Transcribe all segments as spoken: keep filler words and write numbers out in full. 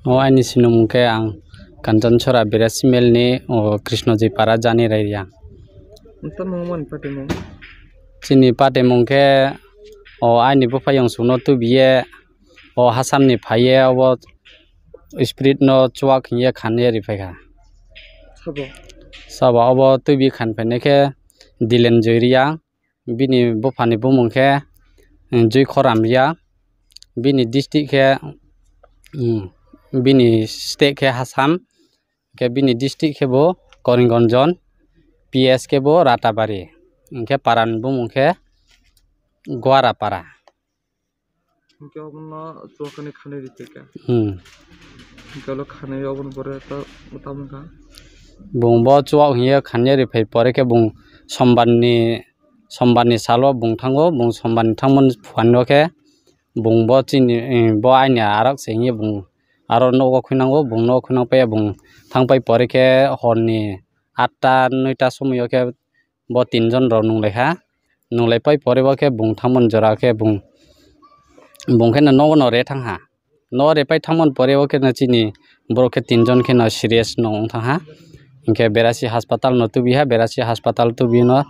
O aini sinimung khe ang Kanchanchora Berasimel ni, o, Krishnojoi Para Jani Rairia. Nokta mung mani patimung? Chini patimung khe, o, aini bupha yongsukno tubiye, o, Assam ni phaiye, obo spirit no chuak hiye khanye riphai kha. Sabo? Sabo obo tubi khan phainai khe Dilen Joiria. Bini buphani bumung khe, mm, Jui Khoram Ria, bini district khe, mm, bini state khe Assam, khe bini district khe bo Karimganj, P S khe bo Ratabari, hinkhe parani bumung khe Guara Para. Hinkhe obono chuakani khanwi rikha khe. Hmm. Hinkhe ulo khanwi oboni pore ta-, tamo wngkha? Bung bo chuak hiye khanya riphai pore khe bung sombarni, sombarni salo bung thango, bung sombarni thangmani phuano khe bung bo chini, eh, bo aini arak se hiye bung aro nogo khunango, bung nogo khunang paiya bung thangpai pore khe horni atta noita somoio khe bo tinjon rok nunglaikha. Nunglaipai pore bo khe bung thangmani jora khe bung, bung khe no nogo no re thangha. No repai thangmani pore bo khe no chini borok khe tinjon khe no serious no wng thangha. Hinkhe Berasi hospital no tubiha, Berasi hospital tubino,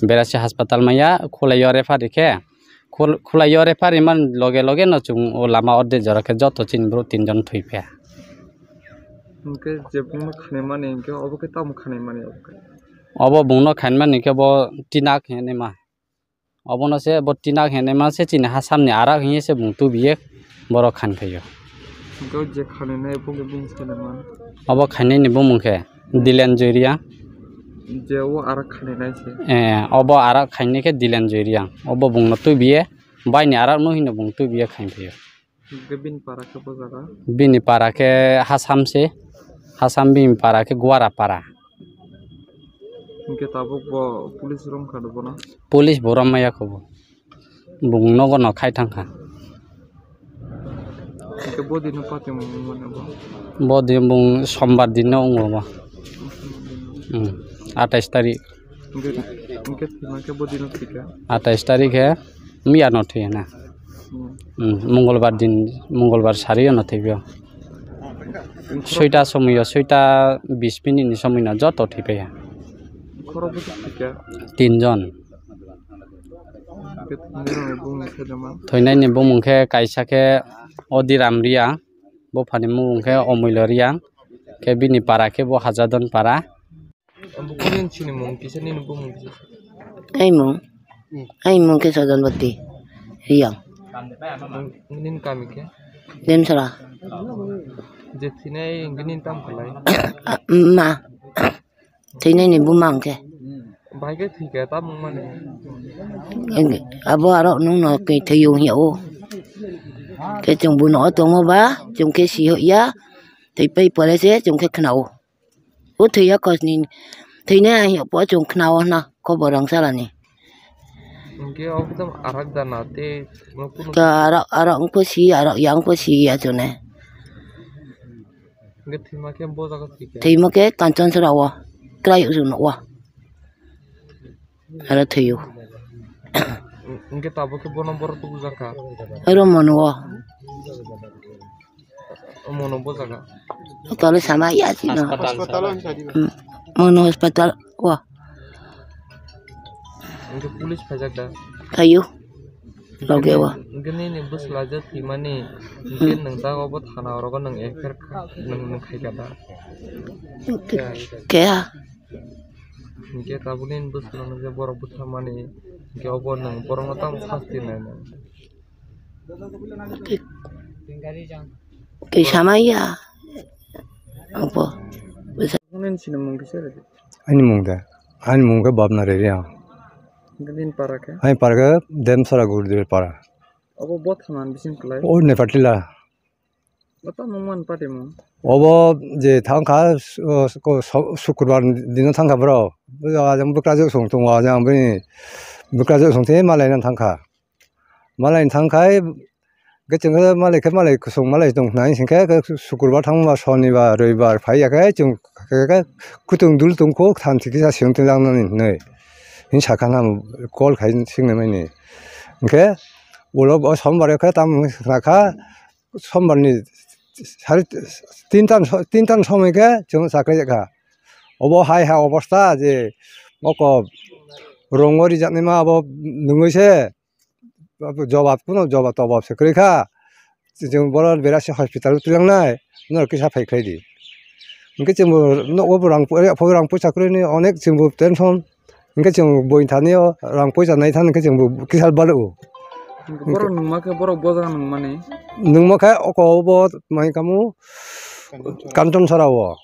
Berasi hospital maya Khulaio refer rikhe, Khul-, Khulaio refer rimani loge loge no chwng o lama o de jora khe joto chini borok tinjon thwipha. Hinkhe je bungno khanimani hinkhe obo khe tamo khanimani obo khe? Obo bungno khanimani hinkhe bo tinak hinwi ma. Obono se bo tinak hinwi ma se chini Assam ni arak hinwi se bung tubiye borok khan phaio. Hinkhe je khaninai bungni bung sailaimani? Obo khainani bumung khe Dilen Joiria. Je o arak khaninai se? Eh, obo arak khainai khe Dilen Joiria. Obo bungno tubiye baini arak no hino bung tubiye khain phaio. Hinkhe bini para khe bo jaga? Bini para khe Assam se, Assam bini para khe Guara Para. Hinkhe tabuk bo police romkha do bono? Police bo rommaya kho bo. Bung nogo no khai thangkha. Hinkhe bo dino patimung mane bo? Bo din bung sombar din no wngo bo. Hmm. Atais tarik. Hinkhe, hinkhe thwima khe bo dino thwikha? Atais tarik he miya no thwi na. Hmm. Hmm, Mongolbar din, Mongolbar sari no thwibio. Soita somoyo, soita bis minute ni somoino joto thwi paiya. Khorok bwswk thwikha? Tinjon. Hinkhe thwinairokni bumung khe tamo? Thwinaini bumung khe kaisa khe Odiram Ria, buphani bumung khe Omuilo Ria, khe bini para khe bo Hajadon para. Omo khe nini sinimung kisa, nini bumung kisa? Aimung, aimung khe Sajanbati Riang. Nini kami khe? Demsara. Je thwinai hwnkhe nini tamo khlai? Ma, thwinaini buma hwnkhe. Bahai khe thwikha, tamo wngmani? Abo aro nwngno khe thwiyo hwnyawo. Khe chwng buino o tongo ba, chwng khe si hokya, thwipai pore se chwng khe khwnao. O thwiya kosni thwinai ang po chwng khwnao hwna khobor rang salani. Hinkhe obo tamo arak jana tei kunu. Khe arak, arak wngkhe si, arak ya wngkhe si ya chwne. Hinkhe thwima khe bo jaga thwikha? Thwima khe Kanchanchora o, kwrai o chwng nukgo. Aro thwio. Hinkhe tabuk khe bono borok tubujakha? Aro mono o. Mono bojaga? Tole sama ya chino. Hospital. Hmm. Mono hospital o. Hinkhe police phaijak da? Phaio. Loge o. Hinkhe nini bwsla je thwimani, hinkhe nwng jaga bo thana orogo nwng F I R kha-, nwng, nwng khaikha da? Khe-, khe ha. Hinkhe tabukni bwskango je borok bwtharmani, hinkhe obo nwng borokno tamo sasti nai nang? Kisa maya. Obo. Nini sinimung kisa rwdi. Ani mung da. Ani mung khe Babna Rereng. Hinkhe nini para khe? Ani para khe Demsara Gurdil para. Obo bwtharmani bising kwlai? O Nepatila. Oto nungmani patimung? Obo je thangkha, su-, su-, su-, sukurbar dino thangkha bro. Bo ajang bwkrajwk song tongo, ajang bini bwkrajwk song tei malaina thangkha. Malaina thangkhai, khe chwngkhe malai khe malai kusung malai tong khna, hinkhe khe sukurbar thangma sonibar, roibar phai ya khe chwng khe, khe kutung dul tongkho, thanti kisa siyong tong langnani hinwi. Hin sakha na call khai singnai mani. Hinkhe ulo bo sombar khe tamo khna kha, sombarni sari tinta, tinta somoi khe chwng chakri kha. Obo hai hai obostha je oko rongo rijaknai ma abo nungui se jobab kuno jobab tobab se kwrwi kha. Chwng bono berasi hospital o twilangnai, norok kisa phai khlai di. Hwnkhe chwngbo nogo bo rang, rang poisa kwrwini onek chwngbo tension. Hwnkhe chwng boin thani o rang poisa nai thani hwnkhe chwngbo kisa balo. Borok nungma khe borok bojaga nungmani. Nungma khe oko bo mai kamu Kanton Sora o.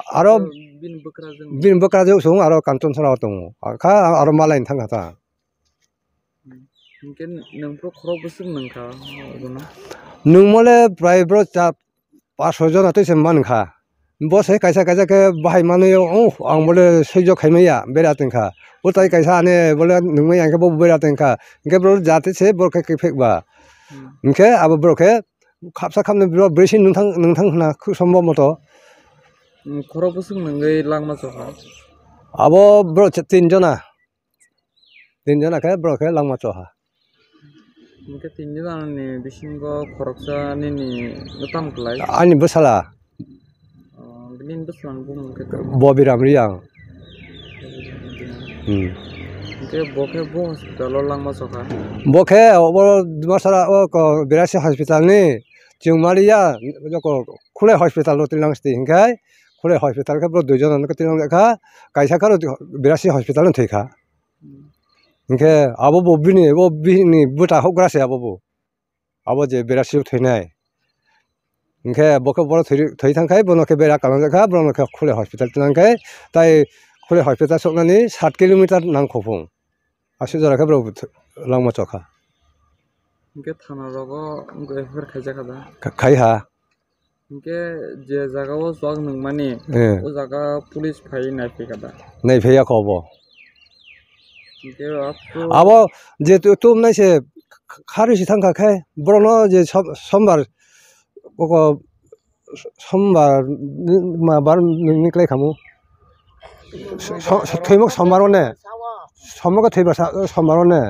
Aro bini bwkrajwk bini bwkrajwk song aro Kanton Sora o tongo. Kha aro malai thang kha ta. Hinkhe nwng phuru khorok bwswk nwng kha bono? Nwng mole prai bro cha, pas soi jona twi se man kha. Bo se kaisa kaisa khe bahai manwi, "Oh, ang bole soi jo khai maya," bera tong kha. Bo tai kaisa ane bole nungmai ang khe bo bera tong kha. Hinkhe bro jati se boro khe kiphek ba. Hmm. Hinkhe abo boro khe khapsa khapnwi bro brisi nwng thang, nwng thang hwna khuk sombo moto. Hmm, khorok bwswk nwngwi langma chokha? Abo bro cha-, tin jona. Tin jona khe borok khe langma choha. Hwnkhe tin jona ni bisingo khoroksa nini no tamo kwlai? Ani bwsala. Oh, nini bwsala ni bumung khe tamo? Bobiram Riyang. Hmm. Hwnkhe bo khe bo hospital o langma chokha? Bo khe obo Dimasara o ko-, Berasi hospital ni chwng maliya, joko Khulai hospital o twilang sti hwnkhe Khulai hospital khe bo dui jona no twilang kha, kaisa khe aro Berasi hospital no thwi kha. Hinkhe abo bo bini, bo bini bwta hokgra se abo bo. Abo je Berasi o thwinai. Hinkhe bo khe bono thwi, thwi thang khai bono khe bera kalang jak kha, bono khe Khulai hospital twnang khe, tai Khulai hospital soknani sat kilometer nang khophung. Aswk jora khe borok langma chokha. Hinkhe thana rogo wngkha F I R khaijak kha da? Kha-, khai ha. Hinkhe je jaga o chuak nungmani, eh, o jaga police phai naiphai kha da? Naiphai ya kho bo. Hinkhe abo je tu-, tum nai se kharwi se thang kha khe borok no je som-, sombar oko sombar ni ma bar ni klai khamu. So-, so-, thwimuk sombar o ne. Sombar khe thwiba sa-, sombar o ne.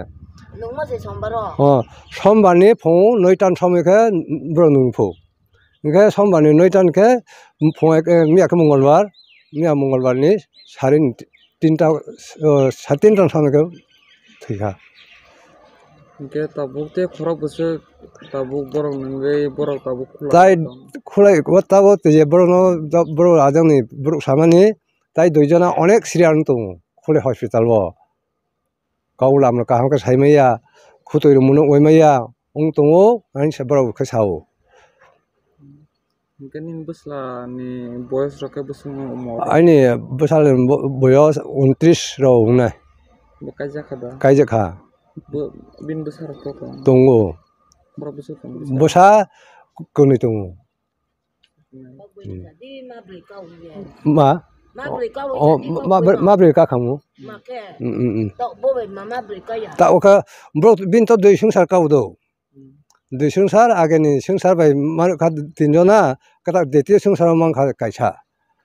Nungma se sombar o. O, sombar ni phung noi tan somoi khe borok nung phu. Hinkhe sombar ni noi tan khe phung ek, eh, miya khe mongolbar, miya mongolbar ni sari ni tinta, eh, sari tinta somoi khe thwi kha. Hinkhe tabuk tei khorok bwswk tabuk borok nungwi borok tabuk khulai. Tai tong. Khulai o tabuk tei je borok no, borok ajang ni borok samani tai dui jona onek serial wng tongo Khulai hospital o. Kok lam rok kaham khe sai maya, khutui rok munuk oi maya wng tongo, ani se borok khe sao. Hinkhe nini bwsla ni boyos rok khe bwswk wng omo? Ani bwsala ni bo-, boyos untris rok wngnai. Bo kaijak kha da? Kaijak kha. Bo, bini bwsa rok khe tongo? Tongo. Borok bwswk tongo bwsa? Bwsa kwnwi tongo. Hmm. Ma? Ma brwi ka o, o, ya, ma brwi, ma brwi ka khamu. Ma khe. Mm, mm, mm. Tok bo bai ma, ma brwi ka ya. Ta o kha, bro, bini to dui swngchar ka o do. Hmm. Dui swngchar, ageni swngchar bai manuk kha tin jona, kata deti swngchar o mang kha kaisa.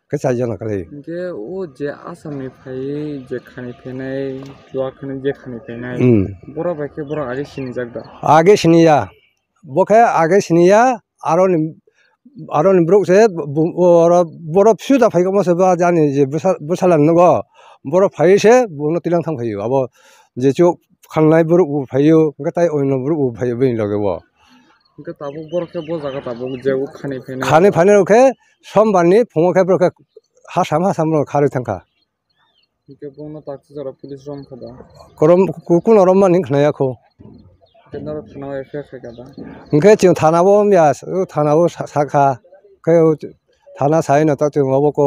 Khe char jona kali. Hinkhe o je Assam ni phai, je khani phainai, chuak khani je khani phainai. Hmm. Borok bai khe borok age sinijak da? Age siniya. Bo khe age siniya, aroni, aroni borok se bo, bo, oro borok phiuta phai khe omo se ba jani je bwsa-, bwsala nogo, borok phai se bono tilang thang phaio. Abo je chuk khangnai borok bo phaio, hwnkhe tai oino borok bo phaio bini loge bo. Hwnkhe tabuk borok khe bo jaga tabuk je o khani phainai. Khani phainai rok khe sombar ni phungo khe borok khe hasam hasam rok kharwi thang kha. Hwnkhe bono taksa jora police rom kha da? Korom, ku-, kuno rom mani khna ya kho. Hwnkhe norok thana o F I R khai kha da? Hwnkhe chwng thana o ya, thana o sa-, sakha. Khe o thana sai no ta chwng obo ko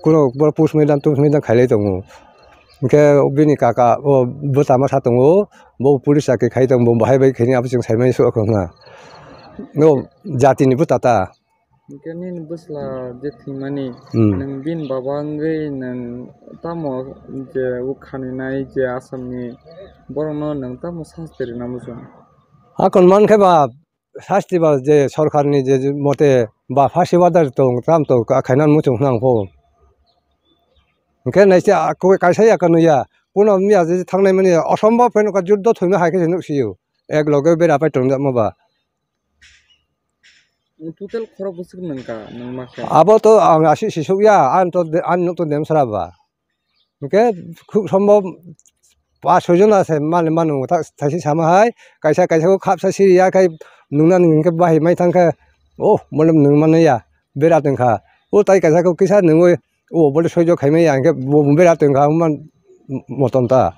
kuno bo post mortem, post mortem khai lai tongo. Hwnkhe bini kaka o bwtama sa tongo, bo police chakri khai tongo, bo bahai bai khaini abo chwng sai mani sukha hwnkha. No jati ni bwta ta. Hwnkhe nini bwsla je thwimani, hmm, nwng bini baba wngwi nwng tamo je o khaninai je Assam ni borok no nwng tamo sasti rwna muchung? Hakon man khe ba sasti ba je sorkar ni je mote ba phasi order tong tam tong khaina muchung hwnang pho. Hwnkhe naisa kaisa ya kanu ya, kuno miya je thangnai mani osombob pheno ka juddo thwima hai khe se nuksio, ek loge bera pai tongjakma ba. Total khorok bwswk nangkha, nangma khe? Abo to ang asi sisuk ya, ang to de-, ang no to dem sara ba. Hwnkhe khub sombhob pas soi jona se mani mano ta thaisi sama hai, kaisa kaisa khe khapsa siri ya khai nungna nung khe bahai mai thang khe, oh, mole nung mano ya, bera tong kha. O tai kaisa khe kisa nungwi, oh, bole soijo khai mai ya, hwnkhe bo bera tong kha, man motom ta.